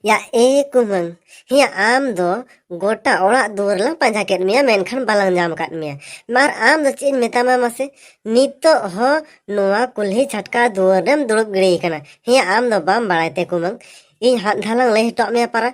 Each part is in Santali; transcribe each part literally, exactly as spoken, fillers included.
ᱭᱟ ᱮ ᱠᱩᱢᱟᱹᱝ, ᱦᱮᱸᱭᱟ, ᱟᱢ ᱫᱚ ᱜᱚᱴᱟ ᱚᱲᱟᱜ ᱫᱩᱣᱟᱹᱨ ᱞᱟᱝ ᱯᱟᱸᱡᱟ ᱠᱮᱫ ᱢᱮᱭᱟ, ᱢᱮᱱᱠᱷᱟᱱ ᱵᱟᱞᱟᱝ ᱧᱟᱢ ᱟᱠᱟᱫ ᱢᱮᱭᱟ᱾ ᱟᱨ ᱟᱢ ᱫᱚ ᱪᱮᱫ ᱤᱧ ᱢᱮᱛᱟᱢᱟ ᱢᱟᱥᱮ, ᱱᱤᱛᱚᱜ ᱦᱚᱸ ᱱᱚᱣᱟ ᱠᱩᱞᱦᱤ ᱪᱷᱟᱴᱠᱟ ᱫᱩᱣᱟᱹᱨ ᱨᱮᱢ ᱫᱩᱲᱩᱵ ᱜᱤᱰᱤ ᱟᱠᱟᱱᱟ᱾ ᱦᱮᱸᱭᱟ, ᱟᱢ ᱫᱚ ᱵᱟᱢ ᱵᱟᱲᱟᱭ ᱛᱮ ᱠᱩᱢᱟᱹᱝ, ᱤᱧ ᱦᱟᱸᱜ ᱫᱷᱟᱣ ᱞᱟᱝ ᱞᱟᱹᱭ ᱦᱚᱴᱚᱣᱟᱜ ᱢᱮᱭᱟ ᱯᱟᱨᱟ᱾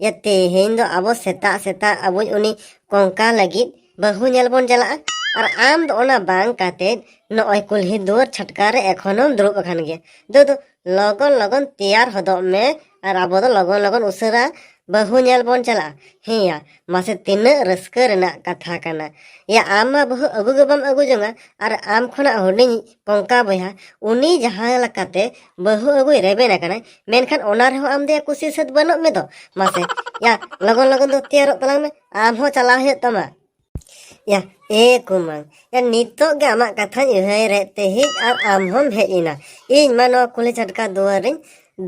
ᱭᱟ, ᱛᱮᱦᱮᱧ ᱫᱚ ᱟᱵᱚ ᱥᱮᱛᱟᱜ ᱥᱮᱛᱟᱜ ᱟᱵᱚᱭᱤᱡ ᱩᱱᱤ ᱠᱚᱝᱠᱟ ᱞᱟᱹᱜᱤᱫ ᱵᱟᱹᱦᱩ ᱧᱮᱞ ᱵᱚᱱ ᱪᱟᱞᱟᱜᱼᱟ᱾ ᱟᱨ ᱟᱢ ᱫᱚ ᱚᱱᱟ ᱵᱟᱝ ᱠᱟᱛᱮ ᱱᱚᱜᱼᱚᱭ ᱠᱩᱞᱦᱤ ᱫᱩᱣᱟᱹᱨ ᱪᱷᱟᱴᱠᱟ ᱨᱮ ᱮᱠᱷᱚᱱ ᱦᱚᱸᱢ ᱫᱩᱲᱩᱵ ᱟᱠᱟᱱ ᱜᱮᱭᱟ᱾ ᱫᱩ ᱫᱩ, ᱞᱚᱜᱚᱱ ᱞᱚᱜᱚᱱ ᱛᱮᱭᱟᱨ ᱦᱚᱫᱚᱜ ᱢᱮ, ᱟᱨ ᱟᱵᱚ ᱫᱚ ᱞᱚᱜᱚᱱ ᱞᱚᱜᱚᱱ ᱩᱥᱟᱹᱨᱟ ᱵᱟᱹᱦᱩ ᱧᱮᱞ ᱵᱚᱱ ᱪᱟᱞᱟᱜᱼᱟ᱾ ᱦᱮᱸᱭᱟ, ᱢᱟᱥᱮ ᱛᱤᱱᱟᱹᱜ ᱨᱟᱹᱥᱠᱟᱹ ᱨᱮᱱᱟᱜ ᱠᱟᱛᱷᱟ ᱠᱟᱱᱟ᱾ ᱭᱟ, ᱟᱢ ᱢᱟ ᱵᱟᱹᱦᱩ ᱟᱹᱜᱩ ᱜᱮ ᱵᱟᱢ ᱟᱹᱜᱩ ᱡᱚᱝᱟ, ᱟᱨ ᱟᱢ ᱠᱷᱚᱱᱟᱜ ᱦᱩᱰᱤᱧ ᱠᱚᱝᱠᱟ ᱵᱚᱭᱦᱟ, ᱩᱱᱤ ᱡᱟᱦᱟᱸ ᱞᱮᱠᱟᱛᱮ ᱵᱟᱹᱦᱩ ᱟᱹᱜᱩᱭ ᱨᱮᱵᱮᱱ ᱟᱠᱟᱱᱟᱭ, ᱢᱮᱱᱠᱷᱟᱱ ᱚᱱᱟ ᱨᱮᱦᱚᱸ ᱟᱢ ᱫᱚᱭᱟ ᱠᱩᱥᱤ ᱥᱟᱹᱛ ᱵᱟᱹᱱᱩᱜ ᱢᱮ ᱫᱚ᱾ ᱢᱟᱥᱮ, ᱭᱟ, ᱞᱚᱜᱚᱱ ᱞᱚᱜᱚᱱ ᱫᱚ ᱛᱮᱭᱟᱨᱚᱜ ᱛᱟᱞᱟᱝ ᱢᱮ, ᱟᱢ ᱦᱚᱸ ᱪᱟᱞᱟᱣ ᱦᱩᱭᱩᱜ ᱛᱟᱢᱟ᱾ ᱭᱟ ᱮ ᱠᱩᱢᱟᱹᱝ, ᱭᱟ, ᱱᱤᱛᱚᱜ ᱜᱮ ᱟᱢᱟᱜ ᱠᱟᱛᱷᱟᱧ ᱩᱭᱦᱟᱹᱨᱮᱫ ᱛᱟᱦᱮᱸᱫ ᱟᱨ ᱟᱢ ᱦᱚᱸᱢ ᱦᱮᱡ ᱮᱱᱟ᱾ ᱤᱧ ᱢᱟ ᱱᱚᱣᱟ ᱠᱩᱞᱦᱤ ᱪᱷᱟᱴᱠᱟ ᱫᱩᱣᱟᱹᱨ ᱨᱤᱧ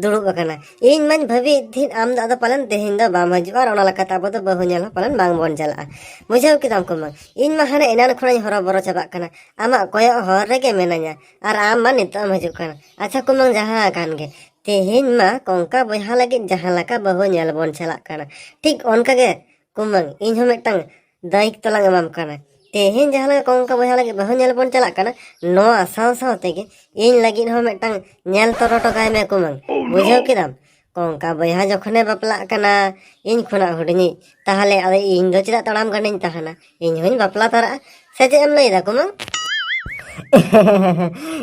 ᱫᱩᱲᱩᱵ ᱟᱠᱟᱱᱟ᱾ ᱤᱧ ᱢᱟᱧ ᱵᱷᱟᱹᱵᱤᱭᱮᱫ ᱛᱟᱦᱮᱸᱫ ᱟᱢ ᱫᱚ ᱟᱫᱚ ᱯᱟᱞᱮᱱ ᱛᱮᱦᱮᱧ ᱫᱚ ᱵᱟᱢ ᱦᱤᱡᱩᱜᱼᱟ, ᱟᱨ ᱚᱱᱟ ᱞᱮᱠᱟᱛᱮ ᱟᱵᱚ ᱫᱚ ᱵᱟᱹᱦᱩ ᱧᱮᱞ ᱦᱚᱸ ᱯᱟᱞᱮᱱ ᱵᱟᱝ ᱵᱚᱱ ᱪᱟᱞᱟᱜᱼᱟ᱾ ᱵᱩᱡᱷᱟᱹᱣ ᱠᱮᱫᱟᱢ ᱠᱩᱢᱟᱹᱝ, ᱤᱧ ᱢᱟ ᱦᱟᱱᱮ ᱮᱱᱟᱱ ᱠᱷᱚᱱᱟᱜ ᱤᱧ ᱦᱚᱨᱚᱵᱚᱨᱚ ᱪᱟᱵᱟᱜ ᱠᱟᱱᱟ, ᱟᱢᱟᱜ ᱠᱚᱭᱚᱜ ᱦᱚᱨ ᱨᱮᱜᱮ ᱢᱮᱱᱟᱧᱟ, ᱟᱨ ᱟᱢ ᱢᱟ ᱱᱤᱛᱚᱜ ᱮᱢ ᱦᱤᱡᱩᱜ ᱠᱟᱱᱟ᱾ ᱟᱪᱪᱷᱟ ᱠᱩᱢᱟᱹᱝ, ᱡᱟᱦᱟᱸ ᱟᱠᱟᱱ ᱜᱮ, ᱛᱮᱦᱮᱧ ᱢᱟ ᱠᱚᱝᱠᱟ ᱵᱚᱭᱦᱟ ᱞᱟᱹᱜᱤᱫ ᱡᱟᱦᱟᱸ ᱞᱮᱠᱟ ᱵᱟᱹᱦᱩ ᱧᱮᱞ ᱵᱚᱱ ᱪᱟᱞᱟᱜ ᱠᱟᱱᱟ, ᱴᱷᱤᱠ ᱚᱱᱠᱟ ᱜᱮ ᱠᱩᱢᱟᱹᱝ, ᱤᱧ ᱦᱚᱸ ᱢᱤᱫᱴᱟᱝ ᱫᱟᱭᱤᱛᱛᱚ ᱞᱟᱝ ᱮᱢᱟᱢ ᱠᱟᱱᱟ᱾ ᱛᱮᱦᱮᱧ ᱡᱟᱦᱟᱸ ᱞᱮᱠᱟ ᱠᱚᱝᱠᱟ ᱵᱚᱭᱦᱟ ᱞᱟᱹᱜᱤᱫ ᱵᱟᱹᱦᱩ ᱧᱮᱞ ᱵᱚᱱ ᱪᱟᱞᱟᱜ ᱠᱟᱱᱟ, ᱱᱚᱣᱟ ᱥᱟᱶ ᱥᱟᱶ ᱛᱮᱜᱮ ᱤᱧ ᱞᱟᱹᱜᱤᱫ ᱦᱚᱸ ᱢᱤᱫᱴᱟᱝ ᱧᱮᱞ ᱛᱚᱨᱟ ᱦᱚᱴᱚ ᱠᱟᱭ ᱢᱮ ᱠᱩᱢᱟᱹᱝ᱾ ᱵᱩᱡᱷᱟᱹᱣ ᱠᱮᱫᱟᱢ? ᱠᱚᱝᱠᱟ ᱵᱚᱭᱦᱟ ᱡᱚᱠᱷᱚᱱᱮ ᱵᱟᱯᱞᱟᱜ ᱠᱟᱱᱟ ᱤᱧ ᱠᱷᱚᱱᱟᱜ ᱦᱩᱰᱤᱧᱤᱡ, ᱛᱟᱦᱚᱞᱮ ᱟᱫᱚ ᱤᱧ ᱫᱚ ᱪᱮᱫᱟᱜ ᱛᱟᱲᱟᱢ ᱜᱟᱹᱰᱤᱧ ᱛᱟᱦᱮᱱᱟ? ᱤᱧ ᱦᱚᱸᱧ ᱵᱟᱯᱞᱟ ᱛᱟᱨᱟᱜᱼᱟ᱾ ᱥᱮ ᱪᱮᱫ ᱮᱢ ᱞᱟᱹᱭᱫᱟ ᱠᱩᱢᱟᱹᱝ?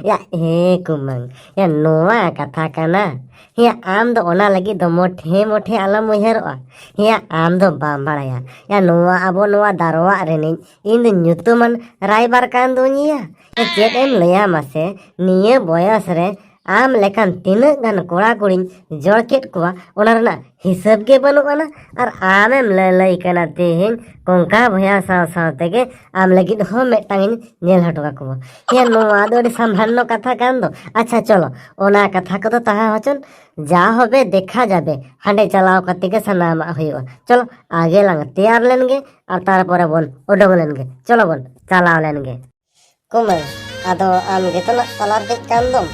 ᱭᱟ ᱮ ᱠᱩᱢᱟᱹᱝ, ᱭᱟ ᱱᱚᱣᱟ ᱠᱟᱛᱷᱟ ᱠᱟᱱᱟ? ᱭᱟ ᱟᱢ ᱫᱚ ᱚᱱᱟ ᱞᱟᱹᱜᱤᱫ ᱫᱚ ᱢᱚᱴᱷᱮ ᱢᱚᱴᱷᱮ ᱟᱞᱚᱢ ᱩᱭᱦᱟᱹᱨᱚᱜᱼᱟ᱾ ᱭᱟ ᱟᱢ ᱫᱚ ᱵᱟᱢ ᱵᱟᱲᱟᱭᱟ, ᱭᱟ ᱱᱚᱣᱟ ᱟᱵᱚ ᱱᱚᱣᱟ ᱫᱟᱨᱣᱟᱜ ᱨᱤᱱᱤᱡ ᱤᱧ ᱫᱚ ᱧᱩᱛᱩᱢᱟᱱ ᱨᱟᱭᱵᱟᱨ ᱠᱟᱱ ᱫᱩᱧ ᱭᱟ᱾ ᱭᱟ ᱪᱮᱫ ᱮᱢ ᱞᱟᱹᱭᱟ ᱢᱟᱥᱮ, ᱱᱤᱭᱟᱹ ᱵᱚᱭᱚᱥ ᱨᱮ ᱟᱢ ᱞᱮᱠᱟᱱ ᱛᱤᱱᱟᱹᱜ ᱜᱟᱱ ᱠᱚᱲᱟ ᱠᱩᱲᱤᱧ ᱡᱚᱲ ᱠᱮᱫ ᱠᱚᱣᱟ, ᱚᱱᱟ ᱨᱮᱱᱟᱜ ᱦᱤᱥᱟᱹᱵ ᱜᱮ ᱵᱟᱹᱱᱩᱜ ᱟᱱᱟ᱾ ᱟᱨ ᱟᱢᱮᱢ ᱞᱟᱹᱞᱟᱹᱭ ᱠᱟᱱᱟ ᱛᱮᱦᱮᱧ ᱠᱚᱝᱠᱟ ᱵᱚᱭᱦᱟ ᱥᱟᱶ ᱥᱟᱶ ᱛᱮᱜᱮ ᱟᱢ ᱞᱟᱹᱜᱤᱫ ᱦᱚᱸ ᱢᱤᱫᱴᱟᱝ ᱤᱧ ᱧᱮᱞ ᱦᱚᱴᱚ ᱠᱟᱠᱚᱣᱟ᱾ ᱭᱟ ᱱᱚᱣᱟ ᱫᱚ ᱟᱹᱰᱤ ᱥᱟᱢᱵᱷᱟᱱᱱᱚ ᱠᱟᱛᱷᱟ ᱠᱟᱱ ᱫᱚ᱾ ᱟᱪᱪᱷᱟ ᱪᱚᱞᱚ, ᱚᱱᱟ ᱠᱟᱛᱷᱟ ᱠᱚᱫᱚ ᱛᱟᱦᱮᱸ ᱦᱚᱪᱚᱱ, ᱡᱟ ᱦᱚᱵᱮ ᱫᱮᱠᱷᱟ ᱡᱟᱵᱮ, ᱦᱟᱸᱰᱮ ᱪᱟᱞᱟᱣ ᱠᱟᱛᱮ ᱜᱮ ᱥᱟᱱᱟᱢᱟᱜ ᱦᱩᱭᱩᱜᱼᱟ᱾ ᱪᱚᱞᱚ ᱟᱜᱮ ᱞᱟᱝ ᱛᱮᱭᱟᱨ ᱞᱮᱱ ᱜᱮ, ᱟᱨ ᱛᱟᱨᱯᱚᱨᱮ ᱵᱚᱱ ᱩᱰᱩᱝ ᱞᱮᱱ ᱜᱮ᱾ ᱪᱚᱞᱚ ᱵᱚᱱ ᱪᱟᱞᱟᱣ ᱞᱮᱱ ᱜᱮ᱾ ᱠᱩᱢᱟᱹᱝ, ᱟᱫᱚ ᱟᱢ ᱜᱮᱛᱚ ᱱᱟᱜ ᱛᱟᱞᱟ ᱨᱮ ᱫᱮᱡ ᱠᱟᱱ ᱫᱚᱢ᱾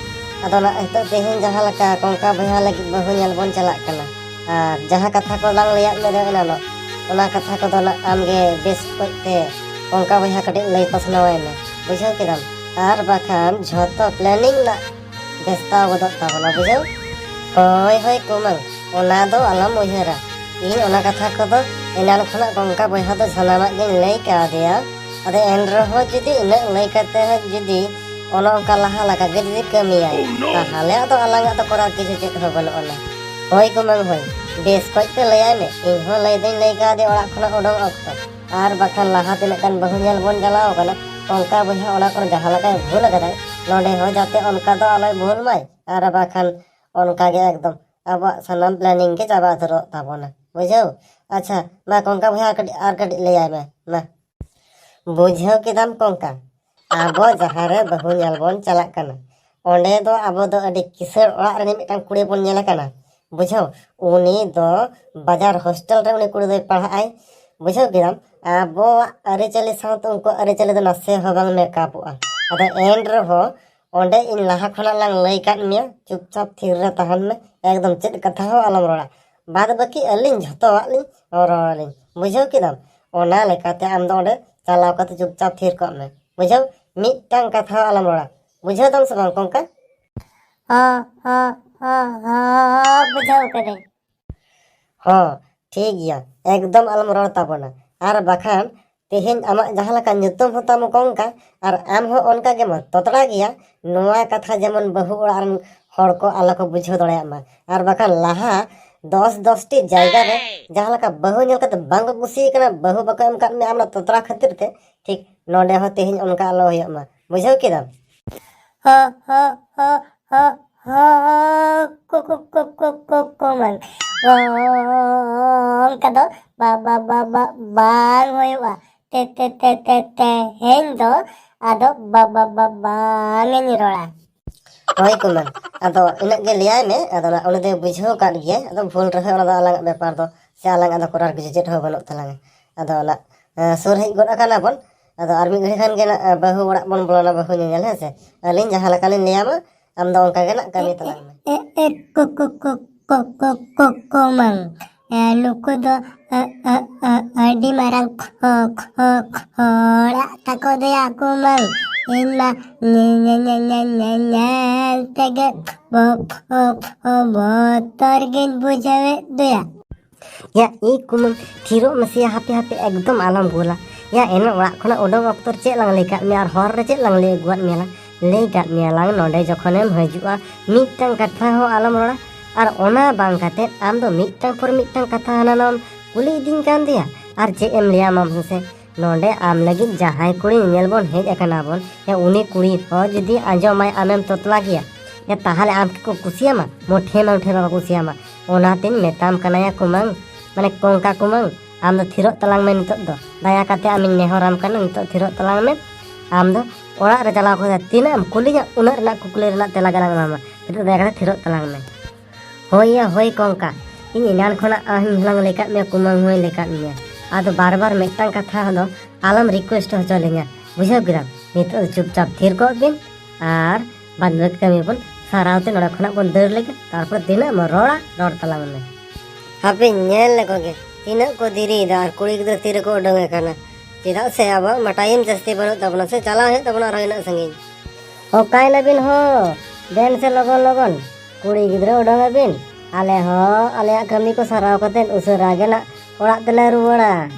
ᱟᱫᱚ ᱱᱟᱜ ᱱᱤᱛᱚᱜ ᱛᱮᱦᱮᱧ ᱡᱟᱦᱟᱸ ᱞᱮᱠᱟ ᱠᱚᱝᱠᱟ ᱵᱚᱭᱦᱟ ᱞᱟᱹᱜᱤᱫ ᱵᱟᱹᱦᱩ ᱧᱮᱞ ᱵᱚᱱ ᱪᱟᱞᱟᱜ ᱠᱟᱱᱟ, ᱟᱨ ᱡᱟᱦᱟᱸ ᱠᱟᱛᱷᱟ ᱠᱚ ᱞᱟᱝ ᱞᱟᱹᱭᱟᱫ ᱢᱮ ᱫᱚ ᱮᱱᱟᱱᱚᱜ, ᱚᱱᱟ ᱠᱟᱛᱷᱟ ᱠᱚᱫᱚ ᱱᱟᱜ ᱟᱢᱜᱮ ᱵᱮᱥ ᱚᱠᱚᱡ ᱛᱮ ᱠᱚᱝᱠᱟ ᱵᱚᱭᱦᱟ ᱠᱟᱹᱴᱤᱡ ᱞᱟᱹᱭ ᱯᱟᱥᱱᱟᱣᱟᱭ ᱢᱮ, ᱵᱩᱡᱷᱟᱹᱣ ᱠᱮᱫᱟᱢ? ᱟᱨ ᱵᱟᱠᱷᱟᱱ ᱡᱷᱚᱛᱚ ᱯᱞᱮᱱᱤᱝ ᱨᱮᱱᱟᱜ ᱵᱮᱥᱛᱟᱣ ᱜᱚᱫᱚᱜ ᱛᱟᱵᱚᱱᱟ, ᱵᱩᱡᱷᱟᱹᱣ? ᱦᱳᱭ ᱦᱳᱭ ᱠᱩᱢᱟᱹᱝ, ᱚᱱᱟ ᱫᱚ ᱟᱞᱚᱢ ᱩᱭᱦᱟᱹᱨᱟ᱾ ᱤᱧ ᱚᱱᱟ ᱠᱟᱛᱷᱟ ᱠᱚᱫᱚ ᱮᱱᱟᱱ ᱠᱷᱚᱱᱟᱜ ᱠᱚᱝᱠᱟ ᱵᱚᱭᱦᱟ ᱫᱚ ᱥᱟᱱᱟᱢᱟᱜ ᱜᱤᱧ ᱞᱟᱹᱭ ᱠᱟᱣᱫᱮᱭᱟ᱾ ᱟᱫᱚ ᱮᱱ ᱨᱮᱦᱚᱸ ᱡᱩᱫᱤ ᱤᱱᱟᱹᱜ ᱞᱟᱹᱭ ᱠᱟᱛᱮ ᱦᱚᱸ ᱡᱩᱫᱤ ᱚᱱᱮ ᱚᱱᱠᱟ ᱞᱟᱦᱟ ᱞᱮᱠᱟ ᱜᱮ ᱡᱩᱫᱤ ᱠᱟᱹᱢᱤᱭᱟᱭ, ᱛᱟᱦᱚᱞᱮ ᱟᱫᱚ ᱟᱞᱟᱝᱟᱜ ᱫᱚ ᱠᱚᱨᱟᱨ ᱠᱤᱪᱷᱩ ᱪᱮᱫ ᱦᱚᱸ ᱵᱟᱹᱱᱩᱜ ᱟᱱᱟ᱾ ᱦᱳᱭ ᱠᱩᱢᱟᱹᱝ ᱦᱳᱭ, ᱵᱮᱥ ᱠᱚᱡ ᱛᱮ ᱞᱟᱹᱭᱟᱭ ᱢᱮ᱾ ᱤᱧ ᱦᱚᱸ ᱞᱟᱹᱭ ᱫᱚᱧ ᱞᱟᱹᱭ ᱠᱟᱣᱫᱮᱭᱟ ᱚᱲᱟᱜ ᱠᱷᱚᱱᱟᱜ ᱩᱰᱩᱝ ᱚᱠᱛᱚ᱾ ᱟᱨ ᱵᱟᱠᱷᱟᱱ ᱞᱟᱦᱟ ᱛᱤᱱᱟᱹᱜ ᱜᱟᱱ ᱵᱟᱹᱦᱩ ᱧᱮᱞ ᱵᱚᱱ ᱪᱟᱞᱟᱣ ᱟᱠᱟᱱᱟ, ᱠᱚᱝᱠᱟ ᱵᱚᱭᱦᱟ ᱚᱱᱟ ᱠᱚᱨᱮ ᱡᱟᱦᱟᱸ ᱞᱮᱠᱟᱭ ᱵᱷᱩᱞ ᱟᱠᱟᱫᱟᱭ, ᱱᱚᱰᱮ ᱦᱚᱸ ᱡᱟᱛᱮ ᱚᱱᱠᱟ ᱫᱚ ᱟᱞᱚᱭ ᱵᱷᱩᱞ ᱢᱟᱭ᱾ ᱟᱨ ᱵᱟᱠᱷᱟᱱ ᱚᱱᱠᱟ ᱜᱮ ᱮᱠᱫᱚᱢ ᱟᱵᱚᱣᱟᱜ ᱥᱟᱱᱟᱢ ᱯᱞᱮᱱᱤᱝ ᱜᱮ ᱪᱟᱵᱟ ᱩᱛᱟᱹᱨᱚᱜ ᱛᱟᱵᱚᱱᱟ, ᱵᱩᱡᱷᱟᱹᱣ? ᱟᱪᱪᱷᱟ, ᱢᱟ ᱠᱚᱝᱠᱟ ᱵᱚᱭᱦᱟ ᱠᱟᱹᱴᱤᱡ, ᱟᱨ ᱠᱟᱹᱴᱤᱡ ᱞᱟᱹᱭᱟᱭ ᱢᱮ, ᱢᱟ᱾ ᱵᱩᱡᱷᱟᱹᱣ ᱠᱮᱫᱟᱢ ᱠᱚᱝᱠᱟ, ᱟᱵᱚ ᱡᱟᱦᱟᱸ ᱨᱮ ᱵᱟᱹᱦᱩ ᱧᱮᱞ ᱵᱚᱱ ᱪᱟᱞᱟᱜ ᱠᱟᱱᱟ, ᱚᱸᱰᱮ ᱫᱚ ᱟᱵᱚ ᱫᱚ ᱟᱹᱰᱤ ᱠᱤᱥᱟᱹᱬ ᱚᱲᱟᱜ ᱨᱤᱱᱤᱡ ᱢᱤᱫᱴᱟᱝ ᱠᱩᱲᱤ ᱵᱚᱱ ᱧᱮᱞ ᱟᱠᱟᱱᱟ, ᱵᱩᱡᱷᱟᱹᱣ᱾ ᱩᱱᱤ ᱫᱚ ᱵᱟᱡᱟᱨ ᱦᱳᱥᱴᱮᱞ ᱨᱮ ᱩᱱᱤ ᱠᱩᱲᱤ ᱫᱚᱭ ᱯᱟᱲᱦᱟᱜ ᱟᱭ, ᱵᱩᱡᱷᱟᱹᱣ ᱠᱮᱫᱟᱢ᱾ ᱟᱵᱚᱣᱟᱜ ᱟᱹᱨᱤᱪᱟᱹᱞᱤ ᱥᱟᱶᱛᱮ ᱩᱱᱠᱩᱣᱟᱜ ᱟᱹᱨᱤᱪᱟᱹᱞᱤ ᱫᱚ ᱱᱟᱥᱮ ᱦᱚᱸ ᱵᱟᱝ ᱢᱮᱠᱟᱯᱚᱜᱼᱟ᱾ ᱟᱫᱚ ᱮᱱ ᱨᱮᱦᱚᱸ ᱚᱸᱰᱮ ᱤᱧ ᱞᱟᱦᱟ ᱠᱷᱚᱱᱟᱜ ᱞᱟᱝ ᱞᱟᱹᱭ ᱠᱟᱫ ᱢᱮᱭᱟ, ᱪᱩᱯᱪᱟᱯ ᱛᱷᱤᱨ ᱨᱮ ᱛᱟᱦᱮᱱ ᱢᱮ, ᱮᱠᱫᱚᱢ ᱪᱮᱫ ᱠᱟᱛᱷᱟ ᱦᱚᱸ ᱟᱞᱚᱢ ᱨᱚᱲᱟ᱾ ᱵᱟᱫ ᱵᱟᱹᱠᱤ ᱟᱹᱞᱤᱧ ᱡᱷᱚᱛᱚᱣᱟᱜ ᱞᱤᱧ ᱨᱚᱲᱟᱞᱤᱧ, ᱵᱩᱡᱷᱟᱹᱣ ᱠᱮᱫᱟᱢ᱾ ᱚᱱᱟ ᱞᱮᱠᱟᱛᱮ ᱟᱢ ᱫᱚ ᱚᱸᱰᱮ ᱪᱟᱞᱟᱣ ᱠᱟᱛᱮ ᱪᱩᱯᱪᱟᱯ ᱛᱷᱤᱨ ᱠᱚᱜ ᱢᱮ, ᱵᱩᱡᱷᱟᱹᱣ? ᱢᱤᱫᱴᱟᱝ ᱠᱟᱛᱷᱟ ᱦᱚᱸ ᱟᱞᱚᱢ ᱨᱚᱲᱟ, ᱵᱩᱡᱷᱟᱹᱣ ᱫᱟᱢ ᱥᱮ ᱵᱟᱝ ᱠᱚᱝᱠᱟ? ᱦᱚᱸ, ᱦᱚᱸ, ᱦᱚᱸ, ᱦᱚᱸ, ᱵᱩᱡᱷᱟᱹᱣ ᱠᱟᱹᱫᱟᱹᱧ᱾ ᱦᱚᱸ, ᱴᱷᱤᱠ ᱜᱮᱭᱟ, ᱮᱠᱫᱚᱢ ᱟᱞᱚᱢ ᱨᱚᱲ ᱛᱟᱵᱚᱱᱟ, ᱟᱨ ᱵᱟᱠᱷᱟᱱ ᱛᱮᱦᱮᱧ ᱟᱢᱟᱜ ᱡᱟᱦᱟᱸ ᱞᱮᱠᱟ ᱧᱩᱛᱩᱢ ᱦᱚᱸ ᱛᱟᱢ ᱠᱚᱝᱠᱟ, ᱟᱨ ᱟᱢ ᱦᱚᱸ ᱚᱱᱠᱟ ᱜᱮᱢ ᱛᱚᱛᱲᱟ ᱜᱮᱭᱟ᱾ ᱱᱚᱣᱟ ᱠᱟᱛᱷᱟ ᱡᱮᱢᱚᱱ ᱵᱟᱹᱦᱩ ᱚᱲᱟᱜ ᱨᱮᱱ ᱦᱚᱲ ᱠᱚ ᱟᱞᱚ ᱠᱚ ᱵᱩᱡᱷᱟᱹᱣ ᱫᱟᱲᱮᱭᱟᱜ ᱢᱟ, ᱟᱨ ᱵᱟᱠᱷᱟᱱ ᱞᱟᱦᱟ ᱫᱚᱥ ᱫᱚᱥ ᱴᱤ ᱡᱟᱭᱜᱟ ᱨᱮ ᱡᱟᱦᱟᱸ ᱞᱮᱠᱟ ᱵᱟᱹᱦᱩ ᱧᱮᱞ ᱠᱟᱛᱮ ᱵᱟᱝ ᱠᱚ ᱠᱩᱥᱤ ᱠᱟᱱᱟ, ᱵᱟᱹᱦᱩ ᱵᱟᱠᱚ ᱮᱢ ᱠᱟᱫ ᱢᱮᱭᱟ ᱟᱢ ᱚᱱᱟ ᱛᱚᱛᱲᱟ ᱠᱷᱟᱹᱛᱤᱨ ᱛᱮ, ᱴᱷᱤᱠ ᱱᱚᱰᱮ ᱦᱚᱸ ᱛᱮᱦᱮᱧ ᱚᱱᱠᱟ ᱟᱞᱚ ᱦᱩᱭᱩᱜ ᱢᱟ, ᱵᱩᱡᱷᱟᱹᱣ ᱠᱮᱫᱟᱢ? ᱦᱚ, ᱦᱚ, ᱦᱚ, ᱦᱚ, ᱦᱚ, ᱠᱚ, ᱠᱚ, ᱠᱚ, ᱠᱚ, ᱠᱚ, ᱠᱚ, ᱢᱟᱱ᱾ ᱚᱱᱠᱟ ᱫᱚ ᱵᱟ, ᱵᱟ, ᱵᱟ, ᱵᱟ, ᱵᱟᱝ ᱦᱩᱭᱩᱜᱼᱟ᱾ ᱛᱮ, ᱛᱮ, ᱛᱮ, ᱛᱮ, ᱛᱮᱦᱮᱧ ᱫᱚ ᱟᱫᱚ ᱵᱟ, ᱵᱟ, ᱵᱟ, ᱵᱟᱝ ᱤᱧ ᱨᱚᱲᱟ᱾ ᱦᱳᱭ ᱠᱩᱢᱟᱹᱝ, ᱟᱫᱚ ᱤᱱᱟᱹᱜ ᱜᱮ ᱞᱟᱹᱭᱟᱭ ᱢᱮ᱾ ᱟᱫᱚ ᱚᱱᱟ ᱩᱱᱤ ᱫᱚᱭ ᱵᱩᱡᱷᱟᱹᱣ ᱟᱠᱟᱫ ᱜᱮᱭᱟ᱾ ᱟᱫᱚ ᱵᱷᱩᱞ ᱨᱮᱦᱚᱸ ᱚᱱᱟ ᱫᱚ ᱟᱞᱟᱝᱟᱜ ᱵᱮᱯᱟᱨ ᱫᱚ, ᱥᱮ ᱟᱞᱟᱝᱟᱜ ᱫᱚ ᱠᱚᱨᱟᱨ ᱠᱤᱪᱷᱩ ᱪᱮᱫ ᱦᱚᱸ ᱵᱟᱹᱱᱩᱜ ᱛᱟᱞᱟᱝᱟ᱾ ᱟᱫᱚ ᱚᱱᱟ, ᱮᱸ, ᱥᱩᱨ ᱦᱮᱡ ᱜᱚᱫ ᱟᱠᱟᱱᱟ ᱵᱚᱱ᱾ ᱟᱫᱚ ᱟᱨ ᱢᱤᱫ ᱜᱷᱟᱹᱲᱤ ᱠᱷᱟᱱ ᱜᱮ ᱱᱟᱜ, ᱮᱸ, ᱵᱟᱹᱦᱩ ᱚᱲᱟᱜ ᱵᱚᱱ ᱵᱚᱞᱚᱱᱟ, ᱵᱟᱹᱦᱩ ᱧᱮᱧᱮᱞ, ᱦᱮᱸ ᱥᱮ? ᱟᱹᱞᱤᱧ ᱡᱟᱦᱟᱸ ᱞᱮᱠᱟ ᱞᱤᱧ ᱞᱟᱹᱭᱟᱢᱟ, ᱟᱢ ᱫᱚ ᱚᱱᱠᱟ ᱜᱮ ᱱᱟᱜ ᱠᱟᱹᱢᱤ ᱛᱟᱞᱟᱝ ᱢᱮ᱾ ᱮ, ᱮ, ᱠᱚ, ᱠᱚ, ᱠᱚ, ᱠᱚ ᱠᱚ ᱠᱚ ᱠᱚᱢᱟᱹᱝ, ᱮ, ᱱᱩᱠᱩ ᱫᱚ ᱟᱹᱰᱤ ᱢᱟᱨᱟᱝ ᱠᱷᱚ ᱠᱷᱚ ᱠᱷᱚᱲᱟᱜ ᱛᱟᱠᱚ ᱫᱚᱭᱟ ᱠᱚᱢᱟᱹᱝ᱾ ᱤᱧ ᱢᱟ ᱧᱮ- ᱧᱮ- ᱧᱮ- ᱧᱮ- ᱧᱮ- ᱧᱮᱞ ᱛᱮᱜᱮ ᱵᱚ- ᱵᱚ- ᱵᱚ- ᱵᱚᱛᱚᱨ ᱜᱤᱧ ᱵᱩᱡᱷᱟᱹᱣᱮᱫ ᱫᱚᱭᱟ᱾ ᱭᱟ ᱤ ᱠᱩᱢᱟᱹᱝ, ᱛᱷᱤᱨᱚᱜ ᱢᱮᱥᱮᱭᱟ, ᱦᱟᱯᱮ ᱦᱟᱯᱮ, ᱮᱠᱫᱚᱢ ᱟᱞᱚᱢ ᱜᱳᱞᱟ᱾ ᱭᱟ ᱮᱱᱟᱝ ᱚᱲᱟᱜ ᱠᱷᱚᱱᱟᱜ ᱩᱰᱩᱝ ᱚᱠᱛᱚ ᱨᱮ ᱪᱮᱫ ᱞᱟᱝ ᱞᱟᱹᱭ ᱠᱟᱫ ᱢᱮᱭᱟ ᱟᱨ ᱦᱚᱨ ᱨᱮ ᱪᱮᱫ ᱞᱟᱝ ᱞᱟᱹᱭ ᱟᱹᱜᱩᱣᱟᱫ ᱢᱮᱭᱟ ᱞᱟᱝ? ᱞᱟᱹᱭ ᱠᱟᱫ ᱢᱮᱭᱟ ᱞᱟᱝ ᱱᱚᱰᱮ ᱡᱚᱠᱷᱚᱱᱮᱢ ᱦᱤᱡᱩᱜᱼᱟ ᱢᱤᱫᱴᱟᱝ ᱠᱟᱛᱷᱟ ᱦᱚᱸ ᱟᱞᱚᱢ ᱨᱚᱲᱟ, ᱟᱨ ᱚᱱᱟ ᱵᱟᱝ ᱠᱟᱛᱮ ᱟᱢ ᱫᱚ ᱢᱤᱫᱴᱟᱝ ᱯᱚᱨ ᱢᱤᱫᱴᱟᱝ ᱠᱟᱛᱷᱟ ᱦᱟᱱᱟ ᱱᱟᱣᱟᱢ ᱠᱩᱞᱤ ᱤᱫᱤᱧ ᱠᱟᱱ ᱫᱮᱭᱟ᱾ ᱟᱨ ᱪᱮᱫ ᱮᱢ ᱞᱟᱹᱭᱟ ᱢᱟ ᱢᱟᱥᱮ, ᱱᱚᱰᱮ ᱟᱢ ᱞᱟᱹᱜᱤᱫ ᱡᱟᱦᱟᱸᱭ ᱠᱩᱲᱤ ᱧᱮᱧᱮᱞ ᱵᱚᱱ ᱦᱮᱡ ᱟᱠᱟᱱᱟ ᱵᱚᱱ, ᱭᱟ ᱩᱱᱤ ᱠᱩᱲᱤ ᱦᱚᱸ ᱡᱩᱫᱤ ᱟᱸᱡᱚᱢᱟᱭ ᱟᱢᱮᱢ ᱛᱚᱛᱞᱟ ᱜᱮᱭᱟ, ᱭᱟ ᱛᱟᱦᱚᱞᱮ ᱟᱢ ᱠᱤ ᱠᱚ ᱠᱩᱥᱤᱭᱟᱢᱟ? ᱢᱚᱴᱷᱮ ᱢᱚᱴᱷᱮ ᱵᱟᱠᱚ ᱠᱩᱥᱤᱭᱟᱢᱟ᱾ ᱚᱱᱟᱛᱤᱧ ᱢᱮᱛᱟᱢ ᱠᱟᱱᱟ ᱭᱟ ᱠᱩᱢᱟᱹᱝ, ᱢᱟᱱᱮ ᱠᱚᱝᱠᱟ ᱠᱩᱢᱟᱹᱝ, ᱟᱢ ᱫᱚ ᱛᱷᱤᱨᱚᱜ ᱛᱟᱞᱟᱝ ᱢᱮ ᱱᱤᱛᱚᱜ ᱫᱚ᱾ ᱫᱟᱭᱟ ᱠᱟᱛᱮ ᱟᱢᱤᱧ ᱱᱮᱦᱚᱨᱟᱢ ᱠᱟᱱᱟ, ᱱᱤᱛᱚᱜ ᱛᱷᱤᱨᱚᱜ ᱛᱟᱞᱟᱝ ᱢᱮ᱾ ᱟᱢ ᱫᱚ ᱚᱲᱟᱜ ᱨᱮ ᱪᱟᱞᱟᱣ ᱠᱟᱛᱮ ᱛᱤᱱᱟᱹᱜ ᱮᱢ ᱠᱩᱞᱤᱧᱟ, ᱩᱱᱟᱹᱜ ᱨᱮᱱᱟᱜ ᱠᱩᱠᱞᱤ ᱨᱮᱱᱟᱜ ᱛᱮᱞᱟ ᱜᱮᱞᱟᱝ ᱮᱢᱟᱢᱟ᱾ ᱱᱤᱛᱚᱜ ᱫᱟᱭᱟ ᱠᱟᱛᱮ ᱛᱷᱤᱨᱚᱜ ᱛᱟᱞᱟᱝ ᱢᱮ᱾ ᱦᱳᱭ ᱭᱟ, ᱦᱳᱭ ᱠᱚᱝᱠᱟ, ᱤᱧ ᱮᱱᱟᱱ ᱠᱷᱚᱱᱟᱜ ᱟᱢ ᱦᱚᱸᱧ ᱞᱟᱹᱭ ᱠᱟᱫ ᱢᱮᱭᱟ, ᱠᱩᱢᱟᱹᱝ ᱦᱚᱸᱧ ᱞᱟᱹᱭ ᱠᱟᱫ ᱢᱮᱭᱟ᱾ ᱟᱫᱚ ᱵᱟᱨ ᱵᱟᱨ ᱢᱤᱫᱴᱟᱝ ᱠᱟᱛᱷᱟ ᱫᱚ ᱟᱞᱚᱢ request ᱦᱚᱪᱚ ᱞᱤᱧᱟ, ᱵᱩᱡᱷᱟᱹᱣ ᱠᱮᱫᱟᱢ? ᱱᱤᱛᱚᱜ ᱫᱚ ᱪᱩᱯᱪᱟᱯ ᱛᱷᱤᱨ ᱠᱚᱜ ᱵᱤᱱ ᱟᱨ ᱵᱟᱫ ᱵᱟᱹᱠᱤ ᱠᱟᱹᱢᱤ ᱵᱚᱱ ᱥᱟᱨᱟᱣ ᱛᱮ ᱱᱚᱰᱮ ᱠᱷᱚᱱᱟᱜ ᱵᱚᱱ ᱫᱟᱹᱲ ᱞᱮᱜᱮ, ᱛᱟᱨᱯᱚᱨ ᱛᱤᱱᱟᱹᱜ ᱮᱢ ᱨᱚᱲᱟ, ᱨᱚᱲ ᱛᱟᱞᱟᱝ ᱢᱮ᱾ ᱦᱟᱯᱮᱧ ᱧᱮᱞ ᱞᱮᱠᱚ ᱜᱮ, ᱛᱤᱱᱟᱹᱜ ᱠᱚ ᱫᱮᱨᱤᱭᱮᱫᱟ ᱟᱨ ᱠᱩᱲᱤ ᱜᱤᱫᱽᱨᱟᱹ ᱛᱤᱨᱮᱠᱚ ᱩᱰᱩᱝ ᱟᱠᱟᱱᱟ᱾ ᱪᱮᱫᱟᱜ ᱥᱮ ᱟᱵᱚᱣᱟᱜ ᱢᱟ time ᱡᱟᱹᱥᱛᱤ ᱵᱟᱹᱱᱩᱜ ᱛᱟᱵᱚᱱᱟ ᱥᱮ, ᱪᱟᱞᱟᱣ ᱦᱩᱭᱩᱜ ᱛᱟᱵᱚᱱᱟ ᱟᱨᱦᱚᱸ ᱤᱱᱟᱹᱜ ᱥᱟᱺᱜᱤᱧ᱾ ᱚᱠᱟᱭ ᱱᱟᱵᱤᱱ ᱦᱚᱸ? ᱫᱮᱱ ᱥᱮ ᱞᱚᱜᱚᱱ ᱞᱚᱜᱚᱱ, ᱠᱩᱲᱤ ᱜᱤᱫᱽᱨᱟᱹ ᱩᱰᱩᱝ ᱟᱵᱤᱱ᱾ ᱟᱞᱮ ᱦᱚᱸ ᱟᱞᱮᱭᱟᱜ ᱠᱟᱹᱢᱤ ᱠᱚ ᱥᱟᱨᱟᱣ ᱠᱟᱛᱮ ᱩᱥᱟᱹᱨᱟ ᱜᱮ ᱱᱟᱜ ᱚᱲᱟᱜ ᱛᱮᱞᱮ ᱨᱩᱣᱟᱹᱲᱟ᱾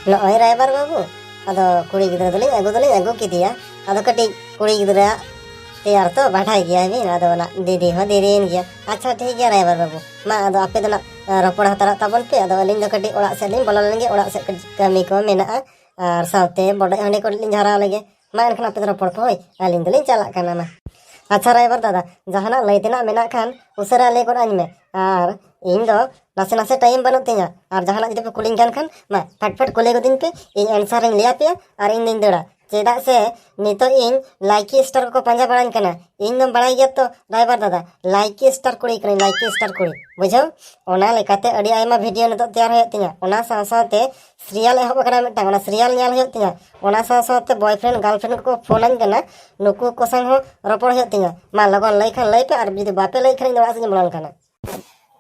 ᱱᱚᱜᱼᱚᱭ ᱨᱟᱭᱵᱟᱨ ᱵᱟᱹᱵᱩ, ᱟᱫᱚ ᱠᱩᱲᱤ ᱜᱤᱫᱽᱨᱟᱹ ᱫᱚᱞᱤᱧ ᱟᱹᱜᱩ ᱫᱚᱞᱤᱧ ᱟᱹᱜᱩ ᱠᱮᱫᱮᱭᱟ, ᱟᱫᱚ ᱠᱟᱹᱴᱤᱡ ᱠᱩᱲᱤ ᱜᱤᱫᱽᱨᱟᱹᱣᱟᱜ ᱛᱮᱭᱟᱨ ᱛᱚ ᱵᱟᱰᱟᱭ ᱜᱮᱭᱟ ᱵᱤᱱ, ᱟᱫᱚ ᱚᱱᱟ ᱫᱮᱨᱤ ᱦᱚᱸ ᱫᱮᱨᱤᱭᱮᱱ ᱜᱮᱭᱟ᱾ ᱟᱪᱪᱷᱟ ᱴᱷᱤᱠ ᱜᱮᱭᱟ ᱨᱟᱭᱵᱟᱨ ᱵᱟᱹᱵᱩ, ᱢᱟ ᱟᱫᱚ ᱟᱯᱮ ᱫᱚ ᱱᱟᱜ, ᱮ, ᱨᱚᱯᱚᱲ ᱦᱟᱛᱟᱲᱚᱜ ᱛᱟᱵᱚᱱ ᱯᱮ, ᱟᱫᱚ ᱟᱹᱞᱤᱧ ᱫᱚ ᱠᱟᱹᱴᱤᱡ ᱚᱲᱟᱜ ᱥᱮᱫ ᱞᱤᱧ ᱵᱚᱞᱚ ᱞᱮᱱ ᱜᱮ, ᱚᱲᱟᱜ ᱥᱮᱫ ᱠᱟᱹᱴᱤᱡ ᱠᱟᱹᱢᱤ ᱠᱚ ᱢᱮᱱᱟᱜᱼᱟ, ᱟᱨ ᱥᱟᱶᱛᱮ ᱵᱚᱰᱚᱡ ᱦᱟᱺᱰᱤ ᱠᱚ ᱞᱤᱧ ᱡᱷᱟᱨᱟᱣ ᱞᱮᱜᱮ᱾ ᱢᱟ ᱮᱱᱠᱷᱟᱱ ᱟᱯᱮ ᱫᱚ ᱨᱚᱯᱚᱲ ᱯᱮ ᱦᱳᱭ, ᱟᱹᱞᱤᱧ ᱫᱚᱞᱤᱧ ᱪᱟᱞᱟᱜ ᱠᱟᱱᱟ ᱢᱟ᱾ ᱟᱪᱪᱷᱟ ᱨᱟᱭᱵᱟᱨ ᱫᱟᱫᱟ, ᱡᱟᱦᱟᱱᱟᱜ ᱞᱟᱹᱭ ᱛᱮᱱᱟᱜ ᱢᱮᱱᱟᱜ ᱠᱷᱟᱱ ᱩᱥᱟᱹᱨᱟ ᱞᱟᱹᱭ ᱜᱚᱫ ᱟᱹᱧ ᱢᱮ, ᱟᱨ ᱤᱧ ᱫᱚ ᱱᱟᱥᱮ ᱱᱟᱥᱮ time ᱵᱟᱹᱱᱩᱜ ᱛᱤᱧᱟ, ᱟᱨ ᱡᱟᱦᱟᱱᱟᱜ ᱡᱩᱫᱤ ᱯᱮ ᱠᱩᱞᱤᱧ ᱠᱟᱱ ᱠᱷᱟᱱ ᱢᱟ ᱯᱷᱟᱴ ᱯᱷᱟᱴ ᱠᱩᱞᱤ ᱜᱚᱫᱤᱧ ᱯᱮ, ᱤᱧ answer ᱤᱧ ᱞᱟᱹᱭ ᱟᱯᱮᱭᱟ ᱟᱨ ᱤᱧ ᱫᱚᱧ ᱫᱟᱹᱲᱟ᱾ ᱪᱮᱫᱟᱜ ᱥᱮ ᱱᱤᱛᱚᱜ ᱤᱧ ᱞᱟᱭᱠᱤ star ᱠᱚᱠᱚ ᱯᱟᱸᱡᱟ ᱵᱟᱲᱟᱧ ᱠᱟᱱᱟ᱾ ᱤᱧ ᱫᱚᱢ ᱵᱟᱲᱟᱭ ᱜᱮᱭᱟ ᱛᱚ ᱨᱟᱭᱵᱟᱨ ᱫᱟᱫᱟ, ᱞᱟᱭᱠᱤ star ᱠᱩᱲᱤ ᱠᱟᱹᱱᱟᱹᱧ, ᱞᱟᱭᱠᱤ star ᱠᱩᱲᱤ, ᱵᱩᱡᱷᱟᱹᱣ? ᱚᱱᱟ ᱞᱮᱠᱟᱛᱮ ᱟᱹᱰᱤ ᱟᱭᱢᱟ video ᱱᱤᱛᱚᱜ ᱛᱮᱭᱟᱨ ᱦᱩᱭᱩᱜ ᱛᱤᱧᱟ᱾ ᱚᱱᱟ ᱥᱟᱶ ᱥᱟᱶᱛᱮ serial ᱮᱦᱚᱵ ᱟᱠᱟᱱᱟ ᱢᱤᱫᱴᱟᱝ, ᱚᱱᱟ serial ᱧᱮᱞ ᱦᱩᱭᱩᱜ ᱛᱤᱧᱟ᱾ ᱚᱱᱟ ᱥᱟᱶ ᱥᱟᱶᱛᱮ boyfriend girlfriend ᱠᱚᱠᱚ ᱯᱷᱳᱱᱟᱹᱧ ᱠᱟᱱᱟ, ᱱᱩᱠᱩ ᱠᱚ ᱥᱟᱶ ᱦᱚᱸ ᱨᱚᱯᱚᱲ ᱦᱩᱭᱩᱜ ᱛᱤᱧᱟ᱾ ᱢᱟ ᱞᱚᱜᱚᱱ ᱞᱟᱹᱭ ᱠᱷᱟᱱ ᱞᱟᱹᱭ ᱯᱮ, ᱟᱨ ᱡᱩᱫᱤ ᱵᱟᱯᱮ ᱞᱟᱹᱭ ᱠᱷᱟᱱ ᱤᱧ ᱫᱚ ᱚᱲᱟᱜ ᱥᱮᱫ ᱤᱧ ᱵᱚᱞᱚᱱ ᱠᱟᱱᱟ᱾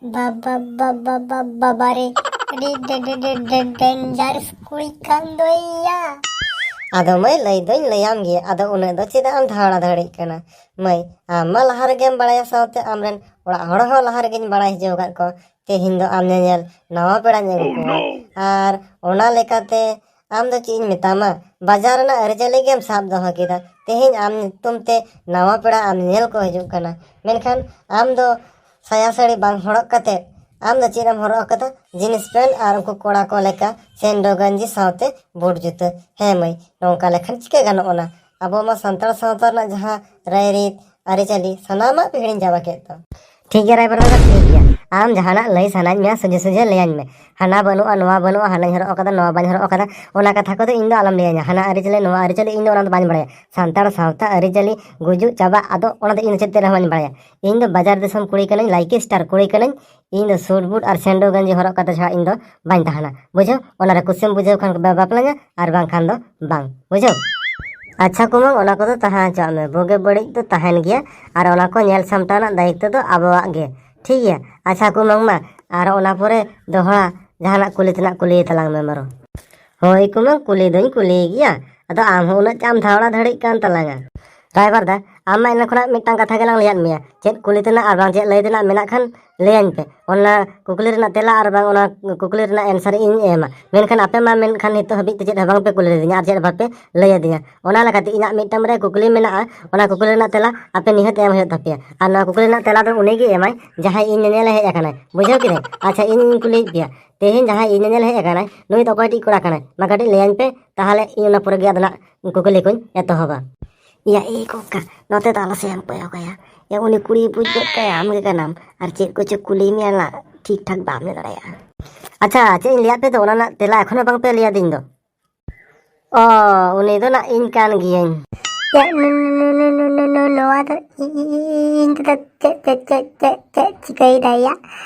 ᱵᱟᱵᱟ ᱵᱟᱵᱟ ᱵᱟᱵᱟ ᱨᱮ, ᱟᱹᱰᱤ ᱰᱮ- ᱰᱮ- ᱰᱮ- ᱰᱮ- dangerous ᱠᱩᱲᱤ ᱠᱟᱱ ᱫᱚᱭ ᱭᱟ᱾ ᱟᱫᱚ ᱢᱟᱹᱭ, ᱞᱟᱹᱭ ᱫᱚᱧ ᱞᱟᱹᱭᱟᱢ ᱜᱮᱭᱟ, ᱟᱫᱚ ᱩᱱᱟᱹᱜ ᱫᱚ ᱪᱮᱫᱟᱜ ᱮᱢ ᱫᱷᱟᱣᱲᱟ ᱫᱷᱟᱹᱲᱤᱜ ᱠᱟᱱᱟ? ᱢᱟᱹᱭ, ᱟᱢ ᱢᱟ ᱞᱟᱦᱟ ᱨᱮᱜᱮᱢ ᱵᱟᱲᱟᱭᱟ, ᱥᱟᱶᱛᱮ ᱟᱢᱨᱮᱱ ᱚᱲᱟᱜ ᱦᱚᱲ ᱦᱚᱸ ᱞᱟᱦᱟ ᱨᱮᱜᱮᱧ ᱵᱟᱲᱟᱭ ᱦᱚᱪᱚ ᱟᱠᱟᱫ ᱠᱚᱣᱟ, ᱛᱮᱦᱮᱧ ᱫᱚ ᱟᱢ ᱧᱮᱧᱮᱞ ᱱᱟᱣᱟ ᱯᱮᱲᱟᱧ ᱟᱹᱜᱩ ᱠᱚᱣᱟ᱾ ᱟᱨ ᱚᱱᱟ ᱞᱮᱠᱟᱛᱮ ᱟᱢ ᱫᱚ ᱪᱮᱫ ᱤᱧ ᱢᱮᱛᱟᱢᱟ, ᱵᱟᱡᱟᱨ ᱨᱮᱱᱟᱜ ᱟᱹᱨᱤᱪᱟᱹᱞᱤ ᱜᱮᱢ ᱥᱟᱵ ᱫᱚᱦᱚ ᱠᱮᱫᱟ᱾ ᱛᱮᱦᱮᱧ ᱟᱢ ᱧᱩᱛᱩᱢ ᱛᱮ ᱱᱟᱣᱟ ᱯᱮᱲᱟ ᱟᱢ ᱧᱮᱧᱮᱞ ᱠᱚ ᱦᱤᱡᱩᱜ ᱠᱟᱱᱟ, ᱢᱮᱱᱠᱷᱟᱱ ᱟᱢ ᱫᱚ ᱥᱟᱭᱟ ᱥᱟᱹᱲᱤ ᱵᱟᱝ ᱦᱚᱨᱚᱜ ᱠᱟᱛᱮ ᱟᱢ ᱫᱚ ᱪᱮᱫ ᱮᱢ ᱦᱚᱨᱚᱜ ᱟᱠᱟᱫᱟ? ᱡᱤᱱᱥ ᱯᱮᱱᱴ ᱟᱨ ᱩᱱᱠᱩ ᱠᱚᱲᱟ ᱠᱚ ᱞᱮᱠᱟ ᱥᱮᱱᱰᱳ ᱜᱮᱧᱡᱤ ᱥᱟᱶᱛᱮ ᱵᱩᱴ ᱡᱩᱛᱟᱹ᱾ ᱦᱮᱸ ᱢᱟᱹᱭ, ᱱᱚᱝᱠᱟ ᱞᱮᱠᱷᱟᱱ ᱪᱤᱠᱟᱹ ᱜᱟᱱᱚᱜ ᱠᱟᱱᱟ? ᱟᱵᱚ ᱢᱟ ᱥᱟᱱᱛᱟᱲ ᱥᱟᱶᱛᱟ ᱨᱮᱱᱟᱜ ᱡᱟᱦᱟᱸ ᱨᱟᱭᱨᱤᱛ, ᱟᱹᱨᱤᱪᱟᱹᱞᱤ, ᱥᱟᱱᱟᱢᱟᱜ ᱯᱮ ᱦᱤᱲᱤᱧ ᱪᱟᱵᱟ ᱠᱮᱫ ᱫᱚ᱾ ᱴᱷᱤᱠ ᱜᱮᱭᱟ ᱨᱟᱭᱵᱟᱨ ᱫᱟᱫᱟ, ᱴᱷᱤᱠ ᱜᱮᱭᱟ᱾ ᱟᱢ ᱡᱟᱦᱟᱱᱟᱜ ᱞᱟᱹᱭ ᱥᱟᱱᱟᱧ ᱢᱮᱭᱟ, ᱥᱚᱡᱷᱮ ᱥᱚᱡᱷᱮ ᱞᱟᱹᱭᱟᱹᱧ ᱢᱮ᱾ ᱦᱟᱱᱟ ᱵᱟᱹᱱᱩᱜᱼᱟ, ᱱᱚᱣᱟ ᱵᱟᱹᱱᱩᱜᱼᱟ, ᱦᱟᱱᱟᱧ ᱦᱚᱨᱚᱜ ᱟᱠᱟᱫᱟ, ᱱᱚᱣᱟ ᱵᱟᱹᱧ ᱦᱚᱨᱚᱜ ᱟᱠᱟᱫᱟ, ᱚᱱᱟ ᱠᱟᱛᱷᱟ ᱠᱚᱫᱚ ᱤᱧ ᱫᱚ ᱟᱞᱚᱢ ᱞᱟᱹᱭᱟᱹᱧᱟ᱾ ᱦᱟᱱᱟ ᱟᱹᱨᱤᱪᱟᱹᱞᱤ, ᱱᱚᱣᱟ ᱟᱹᱨᱤᱪᱟᱹᱞᱤ, ᱤᱧ ᱫᱚ ᱚᱱᱟ ᱫᱚ ᱵᱟᱹᱧ ᱵᱟᱲᱟᱭᱟ᱾ ᱥᱟᱱᱛᱟᱲ ᱥᱟᱶᱛᱟ ᱟᱹᱨᱤᱪᱟᱹᱞᱤ ᱜᱩᱡᱩᱜ ᱪᱟᱵᱟᱜ ᱟᱫᱚ, ᱚᱱᱟ ᱫᱚ ᱤᱧ ᱫᱚ ᱪᱮᱫ ᱛᱮ ᱨᱮᱦᱚᱸ ᱵᱟᱹᱧ ᱵᱟᱲᱟᱭᱟ᱾ ᱤᱧ ᱫᱚ ᱵᱟᱡᱟᱨ ᱫᱤᱥᱚᱢ ᱠᱩᱲᱤ ᱠᱟᱹᱱᱟᱹᱧ, ᱞᱟᱭᱠᱤ ᱥᱴᱟᱨ ᱠᱩᱲᱤ ᱠᱟᱹᱱᱟᱹᱧ᱾ ᱤᱧ ᱫᱚ ᱥᱩᱴ ᱵᱩᱴ ᱟᱨ ᱥᱮᱱᱰᱳ ᱜᱮᱧᱡᱤ ᱦᱚᱨᱚᱜ ᱠᱟᱛᱮ ᱪᱷᱟᱲᱟ ᱤᱧ ᱫᱚ ᱵᱟᱹᱧ ᱛᱟᱦᱮᱱᱟ, ᱵᱩᱡᱷᱟᱹᱣ? ᱚᱱᱟ ᱨᱮ ᱠᱩᱥᱤᱢ ᱵᱩᱡᱷᱟᱹᱣ ᱠᱷᱟᱱ ᱵᱟ-, ᱵᱟᱯᱞᱟᱧᱟ, ᱟᱨ ᱵᱟᱝᱠᱷᱟᱱ ᱫᱚ ᱵᱟᱝ, ᱵᱩᱡᱷᱟᱹᱣ? ᱟᱪᱪᱷᱟ ᱠᱩᱢᱟᱹᱝ, ᱚᱱᱟ ᱠᱚᱫᱚ ᱛᱟᱦᱮᱸ ᱦᱚᱪᱚᱣᱟᱜ ᱢᱮ, ᱵᱩᱜᱤ ᱵᱟᱹᱲᱤᱡ ᱫᱚ ᱛᱟᱦᱮᱱ ᱜᱮᱭᱟ, ᱟᱨ ᱚᱱᱟ ᱠᱚ ᱧᱮᱞ ᱥᱟᱢᱴᱟᱣ ᱨᱮᱱᱟᱜ ᱫᱟᱭᱤᱛᱛᱚ ᱫᱚ ᱟᱵᱚᱣᱟᱜ ᱜᱮ, ᱴᱷᱤᱠ ᱜᱮᱭᱟ? ᱟᱪᱪᱷᱟ ᱠᱩᱢᱟᱹᱝ, ᱢᱟ ᱟᱨ ᱚᱱᱟ ᱯᱚᱨᱮ ᱫᱚᱦᱲᱟ ᱡᱟᱦᱟᱱᱟᱜ ᱠᱩᱞᱤ ᱛᱮᱱᱟᱜ ᱠᱩᱞᱤᱭᱮ ᱛᱟᱞᱟᱝ ᱢᱮ ᱢᱟᱨᱚ᱾ ᱦᱳᱭ ᱠᱩᱢᱟᱹᱝ, ᱠᱩᱞᱤ ᱫᱚᱧ ᱠᱩᱞᱤᱭᱮ ᱜᱮᱭᱟ, ᱟᱫᱚ ᱟᱢ ᱦᱚᱸ ᱩᱱᱟᱹᱜ ᱪᱮᱫ ᱮᱢ ᱫᱷᱟᱣᱲᱟ ᱫᱷᱟᱹᱲᱤᱜ ᱠᱟᱱ ᱛᱟᱞᱟᱝᱟ? ᱨᱟᱭᱵᱟᱨ ᱫᱟ, ᱟᱢ ᱢᱟ ᱮᱱᱟᱝ ᱠᱷᱚᱱᱟᱜ ᱢᱤᱫᱴᱟᱝ ᱠᱟᱛᱷᱟ ᱜᱮᱞᱟᱝ ᱞᱟᱹᱭᱟᱫ ᱢᱮᱭᱟ, ᱪᱮᱫ ᱠᱩᱞᱤ ᱛᱮᱱᱟᱜ ᱟᱨ ᱵᱟᱝ ᱪᱮᱫ ᱞᱟᱹᱭ ᱛᱮᱱᱟᱜ ᱢᱮᱱᱟᱜ ᱠᱷᱟᱱ ᱞᱟᱹᱭᱟᱹᱧ ᱯᱮ, ᱚᱱᱟ ᱠᱩᱠᱞᱤ ᱨᱮᱱᱟᱜ ᱛᱮᱞᱟ ᱟᱨ ᱵᱟᱝ ᱚᱱᱟ ᱠᱩᱠᱞᱤ ᱨᱮᱱᱟᱜ answer ᱤᱧ ᱮᱢᱟ᱾ ᱢᱮᱱᱠᱷᱟᱱ ᱟᱯᱮ ᱢᱟ ᱢᱮᱱᱠᱷᱟᱱ ᱱᱤᱛᱚᱜ ᱦᱟᱹᱵᱤᱡ ᱛᱮ ᱪᱮᱫ ᱦᱚᱸ ᱵᱟᱝ ᱯᱮ ᱠᱩᱞᱤ ᱞᱤᱫᱤᱧᱟ ᱟᱨ ᱪᱮᱫ ᱦᱚᱸ ᱵᱟᱯᱮ ᱞᱟᱹᱭ ᱟᱹᱫᱤᱧᱟ᱾ ᱚᱱᱟ ᱞᱮᱠᱟᱛᱮ ᱤᱧᱟᱹᱜ ᱢᱤᱫᱴᱟᱝ ᱵᱟᱨᱭᱟ ᱠᱩᱠᱞᱤ ᱢᱮᱱᱟᱜᱼᱟ, ᱚᱱᱟ ᱠᱩᱠᱞᱤ ᱨᱮᱱᱟᱜ ᱛᱮᱞᱟ ᱟᱯᱮ ᱱᱤᱦᱟᱹᱛ ᱮᱢ ᱦᱩᱭᱩᱜ ᱛᱟᱯᱮᱭᱟ᱾ ᱟᱨ ᱱᱚᱣᱟ ᱠᱩᱠᱞᱤ ᱨᱮᱱᱟᱜ ᱛᱮᱞᱟ ᱫᱚ ᱩᱱᱤ ᱜᱮ ᱮᱢᱟᱭ, ᱡᱟᱦᱟᱸᱭ ᱤᱧ ᱧᱮᱧᱮᱞᱮ ᱦᱮᱡ ᱟᱠᱟᱱᱟᱭ᱾ ᱵᱩᱡᱷᱟᱹᱣ ᱠᱮᱫᱟᱢ? ᱟᱪᱪᱷᱟ, ᱤᱧ ᱤᱧ ᱠᱩᱞᱤᱭᱮᱫ ᱯᱮᱭᱟ, ᱛᱮᱦᱮᱧ ᱡᱟᱦᱟᱸᱭ ᱤᱧ ᱧᱮᱧᱮᱞ ᱦᱮᱡ ᱟᱠᱟᱱᱟᱭ, ᱱᱩᱭ ᱫᱚ ᱚᱠᱚᱭᱴᱤᱡ ᱠᱚᱲᱟ ᱠᱟᱱᱟᱭ? ᱢᱟ ᱠᱟᱹᱴᱤᱡ ᱞᱟᱹᱭᱟᱹᱧ ᱯᱮ, ᱛᱟᱦᱚᱞᱮ ᱤᱧ ᱚᱱᱟ ᱯᱚᱨᱮ ᱜᱮ ᱟᱫᱚ ᱱᱟᱜ ᱠᱩᱠᱞᱤ ᱠᱚᱧ ᱮᱛᱚᱦᱚᱵᱟ᱾ ᱭᱟ ᱮ ᱠᱚᱠᱟ, ᱱᱚᱛᱮ ᱫᱚ ᱟᱞᱚ ᱥᱮ ᱮᱢ ᱠᱚᱭᱚᱜ ᱟᱭᱟ᱾ ᱭᱟ ᱩᱱᱤ ᱠᱩᱲᱤ ᱵᱩᱡᱽ ᱜᱚᱫ ᱠᱟᱭᱟ, ᱟᱢ ᱜᱮ ᱠᱟᱱᱟᱢ᱾ ᱟᱨ ᱪᱮᱫ ᱠᱚᱪᱚ ᱠᱩᱞᱤ ᱢᱮᱭᱟ ᱱᱟ, ᱴᱷᱤᱠ ᱴᱷᱟᱠ ᱵᱟᱢ ᱞᱟᱹᱭ ᱫᱟᱲᱮᱭᱟᱜᱼᱟ᱾ ᱟᱪᱪᱷᱟ, ᱪᱮᱫ ᱤᱧ ᱞᱟᱹᱭᱟᱫ ᱯᱮ ᱫᱚ, ᱚᱱᱟ ᱨᱮᱱᱟᱜ ᱛᱮᱞᱟ ᱮᱠᱷᱚᱱᱳ ᱵᱟᱝ ᱯᱮ ᱞᱟᱹᱭ ᱟᱹᱫᱤᱧ ᱫᱚ᱾ ᱚ, ᱩᱱᱤ ᱫᱚ ᱱᱟᱜ ᱤᱧ ᱠᱟᱱ ᱜᱤᱭᱟᱹᱧ᱾ ᱭᱟ ᱱᱩ-, ᱱᱩ-, ᱱᱩ-, ᱱᱩ-, ᱱᱩ-, ᱱᱩ-, ᱱᱚᱣᱟ ᱫᱚ ᱤ-, ᱤ-, ᱤ-, ᱤᱧ ᱛᱮᱫᱚ ᱪᱮᱫ, ᱪᱮᱫ, ᱪᱮᱫ, ᱪᱮᱫ, ᱪᱮᱫ ᱪᱤᱠᱟᱹᱭᱮᱫᱟᱭ ᱭᱟ?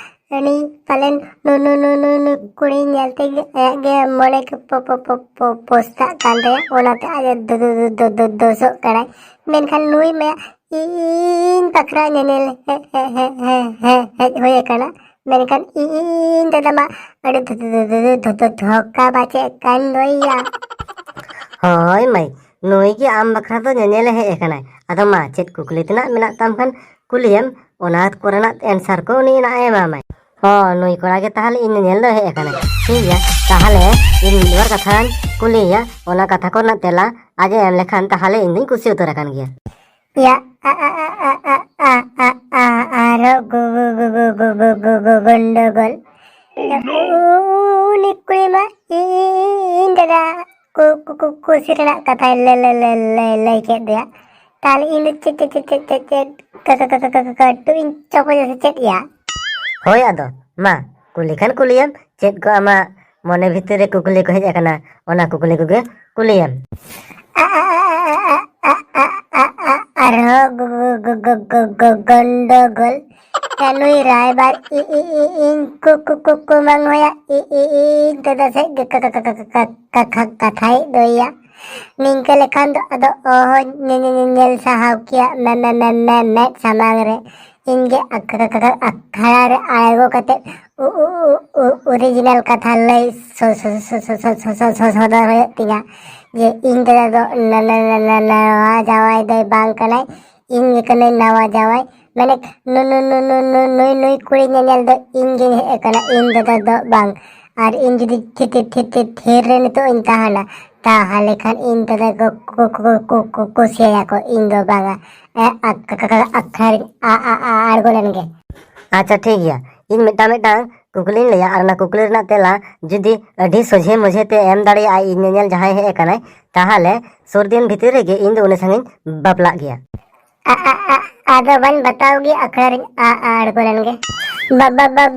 ᱩᱱᱤ ᱯᱟᱞᱮᱱ ᱱᱩ-, ᱱᱩ-, ᱱᱩ-, ᱱᱩ-, ᱱᱩ-, ᱠᱩᱲᱤ ᱧᱮᱞ ᱛᱮᱜᱮ ᱟᱭᱟᱜ ᱜᱮ ᱢᱚᱱᱮ ᱠᱚ ᱯᱚ-, ᱯᱚ-, ᱯᱚ-, ᱯᱚ-, ᱯᱚᱥᱛᱟᱜ ᱠᱟᱱ ᱛᱟᱭᱟ, ᱚᱱᱟᱛᱮ ᱟᱡ ᱫᱚ, ᱫᱚ, ᱫᱚ, ᱫᱚ, ᱫᱚ, ᱫᱚᱥᱚᱜ ᱠᱟᱱᱟᱭ᱾ ᱢᱮᱱᱠᱷᱟᱱ ᱱᱩᱭ ᱢᱟ ᱤᱧ ᱵᱟᱠᱷᱨᱟ ᱧᱮᱧᱮᱞ ᱦᱮ-, ᱦᱮ-, ᱦᱮ-, ᱦᱮ-, ᱦᱮ-, ᱦᱮᱡ ᱦᱩᱭ ᱟᱠᱟᱱᱟ᱾ ᱢᱮᱱᱠᱷᱟᱱ ᱤᱧ ᱫᱟᱫᱟ ᱢᱟ ᱟᱹᱰᱤ ᱫᱷᱚ- ᱫᱷᱚ- ᱫᱷᱚ- ᱫᱷᱚ- ᱫᱷᱚ- ᱫᱷᱚᱠᱟ ᱵᱟᱪᱮᱫ ᱠᱟᱱ ᱫᱚᱭᱟ᱾ ᱦᱳᱭ ᱢᱟᱹᱭ, ᱱᱩᱭ ᱜᱮ ᱟᱢ ᱵᱟᱠᱷᱨᱟ ᱫᱚ ᱧᱮᱧᱮᱞᱮ ᱦᱮᱡ ᱟᱠᱟᱱᱟᱭ᱾ ᱟᱫᱚ ᱢᱟ, ᱪᱮᱫ ᱠᱩᱠᱞᱤ ᱛᱮᱱᱟᱜ ᱢᱮᱱᱟᱜ ᱛᱟᱢ ᱠᱷᱟᱱ ᱠᱩᱞᱤᱭᱮᱢ, ᱚᱱᱟ ᱠᱚᱨᱮᱱᱟᱜ ᱮᱱᱥᱟᱨ ᱠᱚ ᱩᱱᱤ ᱱᱟᱜ ᱮ ᱮᱢᱟᱢᱟᱭ᱾ ᱦᱚᱸ, ᱱᱩᱭ ᱠᱚᱲᱟ ᱜᱮ ᱛᱟᱦᱚᱞᱮ ᱤᱧ ᱧᱮᱧᱮᱞ ᱫᱚ ᱦᱮᱡ ᱟᱠᱟᱱᱟᱭ᱾ ᱴᱷᱤᱠ ᱜᱮᱭᱟ, ᱛᱟᱦᱚᱞᱮ ᱤᱧ ᱢᱤᱫ ᱵᱟᱨ ᱠᱟᱛᱷᱟᱧ ᱠᱩᱞᱤᱭᱮᱭᱟ, ᱚᱱᱟ ᱠᱟᱛᱷᱟ ᱠᱚᱨᱮᱱᱟᱜ ᱛᱮᱞᱟ ᱟᱡ ᱮ ᱮᱢ ᱞᱮᱠᱷᱟᱱ ᱛᱟᱦᱚᱞᱮ ᱤᱧ ᱫᱩᱧ ᱠᱩᱥᱤ ᱩᱛᱟᱹᱨ ᱟᱠᱟᱱ ᱜᱮᱭᱟ᱾ ᱭᱟ, ᱟ, ᱟ, ᱟ, ᱟ, ᱟ, ᱟ, ᱟ, ᱟᱨᱦᱚᱸ ᱜᱩ, ᱜᱩ, ᱜᱩ, ᱜᱩ, ᱜᱩ, ᱜᱩ, ᱜᱩ, ᱜᱩ, ᱜᱩ, ᱜᱚᱱᱰᱚᱜᱳᱞ᱾ ᱩᱱᱤ ᱠᱩᱲᱤ ᱢᱟ ᱤᱧ ᱫᱟᱫᱟ ᱠᱩ, ᱠᱩ, ᱠᱩ, ᱠᱩᱥᱤ ᱨᱮᱱᱟᱜ ᱠᱟᱛᱷᱟᱭ ᱞᱟᱹᱭ, ᱞᱟᱹᱭ, ᱞᱟᱹᱭ, ᱞᱟᱹᱭ, ᱞᱟᱹᱭ ᱠᱮᱫ ᱫᱚᱭᱟ᱾ ᱛᱟᱦᱞᱮ ᱤᱧ ᱫᱚ ᱪᱮᱫ, ᱪᱮᱫ, ᱪᱮᱫ, ᱪᱮᱫ, ᱪᱮᱫ, ᱠᱟ, ᱠᱟ, ᱠᱟ, ᱠᱟ, ᱠᱟ, ᱠᱟᱹᱴᱩᱵ ᱤᱧ ᱪᱚᱯᱚᱡᱟ ᱥᱮ ᱪᱮᱫ ᱭᱟ? ᱦᱳᱭ, ᱟᱫᱚ ᱢᱟ, ᱠᱩᱞᱤ ᱠᱷᱟᱱ ᱠᱩᱞᱤᱭᱮᱢ, ᱪᱮᱫ ᱠᱚ ᱟᱢᱟᱜ ᱢᱚᱱᱮ ᱵᱷᱤᱛᱤᱨ ᱨᱮ ᱠᱩᱠᱞᱤ ᱠᱚ ᱦᱮᱡ ᱟᱠᱟᱱᱟ, ᱚᱱᱟ ᱠᱩᱠᱞᱤ ᱠᱚᱜᱮ ᱠᱩᱞᱤᱭᱮᱢ᱾ ᱟ, ᱟ, ᱟ, ᱟ, ᱟ, ᱟ, ᱟ, ᱟ, ᱟ, ᱟᱨᱦᱚᱸ ᱜᱚ-, ᱜᱚ-, ᱜᱚ-, ᱜᱚ-, ᱜᱚ-, ᱜᱚ-, ᱜᱚᱱᱰᱚᱜᱳᱞ᱾ ᱮ, ᱱᱩᱭ ᱨᱟᱭᱵᱟᱨ ᱤ-, ᱤ-, ᱤ-, ᱤᱧ ᱠᱩ-, ᱠᱩ-, ᱠᱩ-, ᱠᱩᱢᱟᱹᱝ ᱦᱚᱸᱭᱟ ᱤ-, ᱤ-, ᱤ-, ᱤᱧ ᱫᱟᱫᱟ ᱥᱮᱫ ᱜᱮ ᱠᱟ-, ᱠᱟ-, ᱠᱟ-, ᱠᱟ-, ᱠᱟ-, ᱠᱟ-, ᱠᱟᱛᱷᱟᱭᱮᱫ ᱫᱚᱭᱟ᱾ ᱱᱤᱝᱠᱟᱹ ᱞᱮᱠᱷᱟᱱ ᱫᱚ ᱟᱫᱚ ᱚᱦᱚᱧ ᱧᱮ-, ᱧᱮ-, ᱧᱮ-, ᱧᱮᱞ ᱥᱟᱦᱟᱣ ᱠᱮᱭᱟ ᱢᱮ-, ᱢᱮ-, ᱢᱮ-, ᱢᱮ-, ᱢᱮᱫ ᱥᱟᱢᱟᱝ ᱨᱮ᱾ ᱤᱧ ᱜᱮ ᱟᱠ-, ᱟᱠ-, ᱟᱠ-, ᱟᱠᱷᱲᱟ ᱨᱮ ᱟᱬᱜᱚ ᱠᱟᱛᱮ ᱩ-, ᱩ-, ᱩ-, ᱩ-, ᱚᱨᱤᱡᱤᱱᱟᱞ ᱠᱟᱛᱷᱟ ᱞᱟᱹᱭ ᱥᱚ-, ᱥᱚ-, ᱥᱚ-, ᱥᱚ-, ᱥᱚ-, ᱥᱚ-, ᱥᱚ-, ᱥᱚᱫᱚᱨ ᱦᱩᱭᱩᱜ ᱛᱤᱧᱟ ᱡᱮ ᱤᱧ ᱫᱟᱫᱟ ᱫᱚ ᱱᱟ-, ᱱᱟ-, ᱱᱟ-, ᱱᱟ-, ᱱᱟᱣᱟ ᱡᱟᱶᱟᱭ ᱫᱚᱭ ᱵᱟᱝ ᱠᱟᱱᱟᱭ, ᱤᱧ ᱜᱮ ᱠᱟᱹᱱᱟᱹᱧ ᱱᱟᱣᱟ ᱡᱟᱶᱟᱭ᱾ ᱢᱟᱱᱮ ᱱᱩ-, ᱱᱩ-, ᱱᱩ-, ᱱᱩ-, ᱱᱩ-, ᱱᱩᱭ, ᱱᱩᱭ ᱠᱩᱲᱤ ᱧᱮᱧᱮᱞ ᱫᱚ ᱤᱧ ᱜᱤᱧ ᱦᱮᱡ ᱟᱠᱟᱱᱟ, ᱤᱧ ᱫᱟᱫᱟ ᱫᱚ ᱵᱟᱝ᱾ ᱟᱨ ᱤᱧ ᱡᱩᱫᱤ ᱛᱷᱤ-, ᱛᱷᱤ-, ᱛᱷᱤ-, ᱛᱷᱤ-, ᱛᱷᱤᱨ ᱨᱮ ᱱᱤᱛᱚᱜ ᱤᱧ ᱛᱟᱦᱮᱱᱟ, ᱛᱟᱦᱚᱞᱮ ᱠᱷᱟᱱ ᱤᱧ ᱫᱟᱫᱟ ᱠᱚ, ᱠᱚ, ᱠᱚ, ᱠᱚ, ᱠᱚ ᱠᱩᱥᱤᱭᱟᱭᱟ ᱠᱚ, ᱤᱧ ᱫᱚ ᱵᱟᱝᱟ᱾ ᱮ, ᱟ-, ᱠᱟ-, ᱠᱟ-, ᱠᱟ-, ᱟᱠᱷᱲᱟ ᱨᱤᱧ ᱟ-, ᱟ-, ᱟ-, ᱟᱬᱜᱚ ᱞᱮᱱ ᱜᱮ᱾ ᱟᱪᱪᱷᱟ, ᱴᱷᱤᱠ ᱜᱮᱭᱟ, ᱤᱧ ᱢᱤᱫᱴᱟᱝ, ᱢᱤᱫᱴᱟᱝ ᱠᱩᱠᱞᱤᱧ ᱞᱟᱹᱭᱟ, ᱟᱨ ᱚᱱᱟ ᱠᱩᱠᱞᱤ ᱨᱮᱱᱟᱜ ᱛᱮᱞᱟ ᱡᱩᱫᱤ ᱟᱹᱰᱤ ᱥᱚᱡᱷᱮ ᱢᱚᱡᱷᱮ ᱛᱮ ᱮᱢ ᱫᱟᱲᱮᱭᱟᱜᱼᱟ ᱤᱧ ᱧᱮᱧᱮᱞ ᱡᱟᱦᱟᱸᱭ ᱦᱮᱡ ᱟᱠᱟᱱᱟᱭ, ᱛᱟᱦᱚᱞᱮ ᱥᱩᱨ ᱫᱤᱱ ᱵᱷᱤᱛᱤᱨ ᱨᱮᱜᱮ ᱤᱧ ᱫᱚ ᱩᱱᱤ ᱥᱟᱝ ᱤᱧ ᱵᱟᱯᱞᱟᱜ ᱜᱮᱭᱟ᱾ ᱟ-, ᱟ-, ᱟ-, ᱟᱫᱚ ᱵᱟᱹᱧ ᱵᱟᱛᱟᱣ ᱜᱮ, ᱟᱠᱷᱲᱟ ᱨᱤᱧ ᱟ-, ᱟ-, ᱟᱬᱜᱚ ᱞᱮᱱ ᱜᱮ᱾ ᱵᱟ-, ᱵᱟ-, ᱵᱟ-,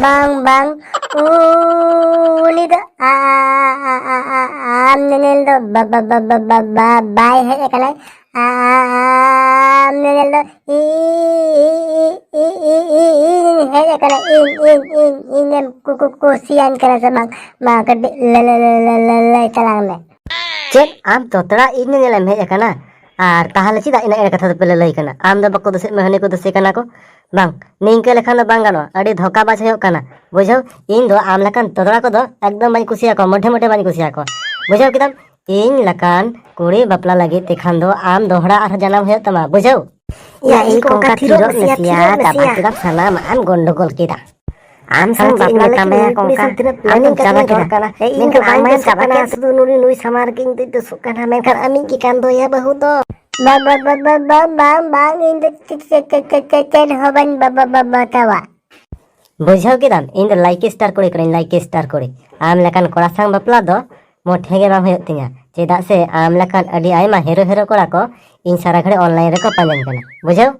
ᱵᱟᱝ, ᱵᱟᱝ, ᱩᱱᱤ ᱫᱚ ᱟ-, ᱟ-, ᱟ-, ᱟ-, ᱟ-, ᱟᱢ ᱧᱮᱧᱮᱞ ᱫᱚ ᱵᱟ-, ᱵᱟ-, ᱵᱟ-, ᱵᱟ-, ᱵᱟ-, ᱵᱟ-, ᱵᱟᱭ ᱦᱮᱡ ᱟᱠᱟᱱᱟᱭ᱾ ᱟ-, ᱟ-, ᱟ-, ᱟᱢ ᱧᱮᱧᱮᱞ ᱫᱚ ᱤ-, ᱤ-, ᱤᱧ ᱦᱮᱡ ᱟᱠᱟᱱᱟ, ᱤᱧ, ᱤᱧ, ᱤᱧ, ᱤᱧᱮᱢ ᱠᱩ-, ᱠᱩ-, ᱠᱩᱥᱤᱭᱟᱹᱧ ᱠᱟᱱᱟ ᱥᱮ ᱵᱟᱝ? ᱢᱟ ᱠᱟᱹᱴᱤᱡ ᱞᱟᱹ-, ᱞᱟᱹ-, ᱞᱟᱹ-, ᱞᱟᱹ-, ᱞᱟᱹ-, ᱞᱟᱹᱭ ᱛᱟᱞᱟᱝ ᱢᱮ᱾ ᱪᱮᱫ ᱟᱢ ᱛᱚᱛᱲᱟ ᱤᱧ ᱧᱮᱧᱮᱞᱮᱢ ᱦᱮᱡ ᱟᱠᱟᱱᱟ? ᱟᱨ ᱛᱟᱦᱚᱞᱮ ᱪᱮᱫᱟᱜ ᱤᱱᱟᱹ ᱮᱲᱮ ᱠᱟᱛᱷᱟ ᱫᱚᱯᱮ ᱞᱟᱹᱞᱟᱹᱭ ᱠᱟᱱᱟ? ᱟᱢ ᱫᱚ ᱵᱟᱠᱚ ᱫᱳᱥᱮᱜ ᱢᱮ, ᱦᱟᱹᱱᱤ ᱠᱚ ᱫᱳᱥᱮ ᱠᱟᱱᱟ ᱠᱚ᱾ ᱵᱟᱝ, ᱱᱤᱝᱠᱟᱹ ᱞᱮᱠᱷᱟᱱ ᱫᱚ ᱵᱟᱝ ᱜᱟᱱᱚᱜᱼᱟ, ᱟᱹᱰᱤ ᱫᱷᱳᱠᱟ ᱵᱟᱡᱽ ᱦᱩᱭᱩᱜ ᱠᱟᱱᱟ, ᱵᱩᱡᱷᱟᱹᱣ? ᱤᱧ ᱫᱚ ᱟᱢ ᱞᱮᱠᱟᱱ ᱛᱚᱫᱲᱟ ᱠᱚᱫᱚ ᱮᱠᱫᱚᱢ ᱵᱟᱹᱧ ᱠᱩᱥᱤᱭᱟᱠᱚᱣᱟ, ᱢᱚᱴᱷᱮ ᱢᱚᱴᱷᱮ ᱵᱟᱹᱧ ᱠᱩᱥᱤᱭᱟᱠᱚᱣᱟ, ᱵᱩᱡᱷᱟᱹᱣ ᱠᱮᱫᱟᱢ? ᱤᱧ ᱞᱮᱠᱟᱱ ᱠᱩᱲᱤ ᱵᱟᱯᱞᱟ ᱞᱟᱹᱜᱤᱫ ᱛᱮᱠᱷᱟᱱ ᱫᱚ ᱟᱢ ᱫᱚᱦᱲᱟ ᱟᱨᱦᱚᱸ ᱡᱟᱱᱟᱢ ᱦᱩᱭᱩᱜ ᱛᱟᱢᱟ, ᱵᱩᱡᱷᱟᱹᱣ? ᱭᱟ, ᱤᱧ ᱠᱚᱝᱠᱟ ᱛᱷᱤᱨᱚᱜ ᱢᱮᱥᱮᱭᱟ, ᱪᱟᱵᱟ ᱠᱮᱫᱟᱢ ᱥᱟᱱᱟᱢᱟᱜ ᱮᱢ ᱜᱚᱱᱰᱚᱜᱳᱞ ᱠᱮᱫᱟ᱾ ᱟᱢ ᱥᱟᱶ ᱪᱮᱫ ᱤᱧ ᱢᱮᱛᱟᱢᱟ ᱠᱚᱝᱠᱟ? ᱟᱢ ᱫᱚᱢ ᱪᱟᱵᱟ ᱠᱮᱫᱟ᱾ ᱤᱧ ᱫᱚ ᱵᱟᱹᱧ ᱫᱳᱥᱳᱜ ᱠᱟᱱᱟ, ᱥᱩᱫᱷᱩ ᱱᱩᱭ, ᱱᱩᱭ ᱥᱟᱢᱟᱝ ᱨᱮᱜᱮ ᱤᱧ ᱫᱚᱧ ᱫᱳᱥᱳᱜ ᱠᱟᱱᱟ, ᱢᱮᱱᱠᱷᱟᱱ ᱟᱢᱤᱡ ᱜᱮ ᱠᱟᱱ ᱫᱚᱭᱟ ᱵᱟᱹᱦᱩ ᱫᱚ᱾ ᱵᱟᱝ, ᱵᱟᱝ, ᱵᱟᱝ, ᱵᱟᱝ, ᱵᱟᱝ, ᱵᱟᱝ, ᱵᱟᱝ, ᱤᱧ ᱫᱚ ᱪᱮ-, ᱪᱮ-, ᱪᱮ-, ᱪᱮ-, ᱪᱮ-, ᱪᱮᱫ ᱦᱚᱸ ᱵᱟᱹᱧ ᱵᱟ-, ᱵᱟ-, ᱵᱟ-, ᱵᱟᱛᱟᱣᱟ᱾ ᱵᱩᱡᱷᱟᱹᱣ ᱠᱮᱫᱟᱢ? ᱤᱧ ᱫᱚ ᱞᱟᱭᱤᱠ ᱥᱴᱟᱨ ᱠᱩᱲᱤ ᱠᱟᱹᱱᱟᱹᱧ, ᱞᱟᱭᱤᱠ ᱥᱴᱟᱨ ᱠᱩᱲᱤ᱾ ᱟᱢ ᱞᱮᱠᱟᱱ ᱠᱚᱲᱟ ᱥᱟᱶ ᱵᱟᱯᱞᱟ ᱫᱚ ᱢᱚᱴᱷᱮ ᱜᱮ ᱵᱟᱝ ᱦᱩᱭᱩᱜ ᱛᱤᱧᱟ, ᱪᱮᱫᱟᱜ ᱥᱮ ᱟᱢ ᱞᱮᱠᱟᱱ ᱟᱹᱰᱤ ᱟᱭᱢᱟ ᱦᱤᱨᱳ ᱦᱤᱨᱳ ᱠᱚᱲᱟ ᱠᱚ ᱤᱧ ᱥᱟᱨᱟ ᱜᱷᱟᱹᱲᱤ ᱚᱱᱞᱟᱭᱤᱱ ᱨᱮᱠᱚ ᱯᱟᱸᱡᱟᱧ ᱠᱟᱱᱟ, ᱵᱩᱡᱷᱟᱹᱣ?